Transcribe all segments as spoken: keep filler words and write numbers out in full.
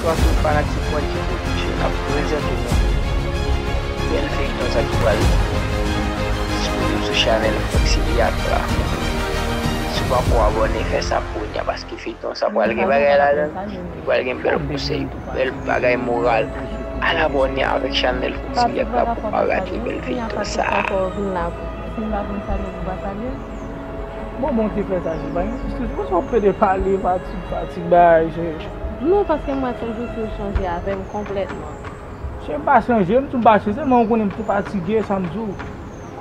Bonswa tout fanatik Wendy Production, n ap prezante nou bèl feyton sa ki pral disponib sou chanèl Foxy Viagra. Si w pako abòne, fè sa kounye a, paske feyton sa pral gen bagay ladan l, li pral gen bèl konsèy, bèl bagay moral. Al abòne avèk chanèl Foxy Viagra pou w pa rate bèl feyton sa. Bon, bon, te fè sa, se pa gen eskiz. Konsa w pede pale, fatig, fatig, bagay, se. Non, paske m wè se yon jan ke w chanje avè m konplètman. Se m pa chanje, m tou m pa chanje, sèlman ou konnen m tou fatige, sa m di w.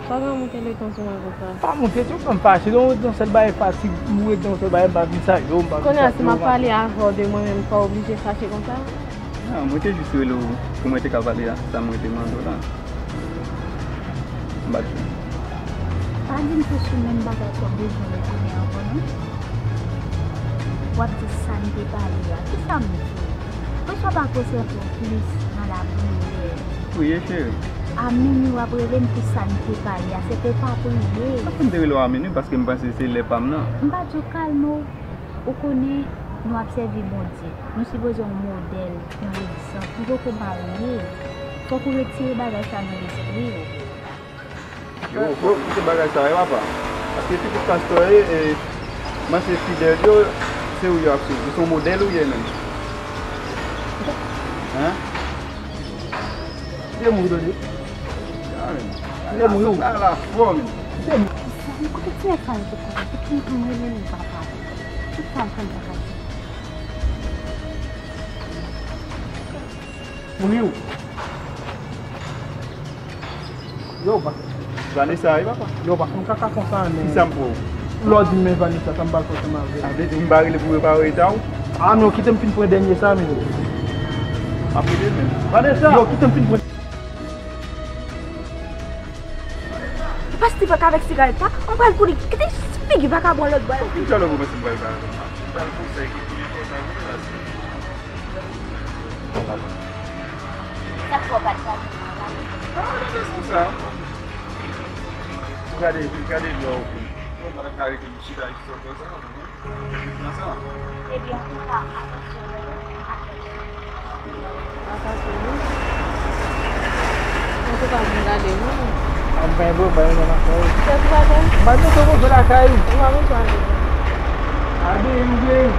Pa gen moute letan sou mwen konsa. Pa moute, se ou k fè m fache, lè w ret nan sèl bagay fatig, ou ret nan sèl bagay, m pa vin salye w, m pa vin salye w. Kounye a, si m ap pale avè w de mwen menm, fò w oblije fache konsa? Non, mwen te jis rele w pou mwen te ka pale a sa mwen te mande w la. M pa t jwenn. Pa di m se sou menm bagay sa w bezwen retounen ankò non. W ap di sa n te pale a. Kisa m di w? Poukisa w pa konsantre w plis nan lapriyè? Priye, cheri. A minwi w ap rele m pou sa n te pale a. Se pou w pa priye. Sa fè m te rele w a minwi, paske m panse se lè pa m nan. M pa di w kalme w. Ou konnen, nou ap sèvi Bondye. Nou sipoze yon modèl, yon egzanp. Ou poko marye. Fòk ou retire bagay sa nan lespri w. Yo, fòk ou kite bagay sa yo, papa. Paske pitit pastè yo ye, e manse fidèl yo, se ou yo ap swiv. Ou se yon modèl ou ye menm. Hein? Kite mou, tande. Kite mou, yo. Sa la fò, men. Kite mou. Kote ti nèg sa yo sot la? Se ki m rele yo, papa? Tout sa m fè m pa ka di. Moun yo. Yo, pa. Vanessa, wi, papa. Yo, pa fè m kaka konsa, men. Kisa m pou ou? Lè w di m men Vanessa, sa m pral fè ansanm avè l? Sa vle di m pa rele pou repare eta w? Ah non, kite m fin pran dènye sa, men. M ap rele l menm. Vanessa! Yo, kite m fin pran. Epa Steve k avèk sigarèt la, m pral kouri. Kite figi vakabon lòt bò. Ki dyalòg ou panse m pral ba? M pral konsèy ki pi enpòtan pou la. Sa twò bad sa. Ah, gade sou sa. Gade, gade lò ou. Ou pa ta ka rete chita jis konsa. Ebyen, antouka, atansyon nan yo, atansyon. Atansyon, wi. Antouka, mwen gade, wi. A, m pa gen pwoblèm, m pa gen nan fè, wi. Kiyès ou pa gen? M pa gen pwoblèm lakay ou. Ou pa bezwen ale, non. Abi, m gen.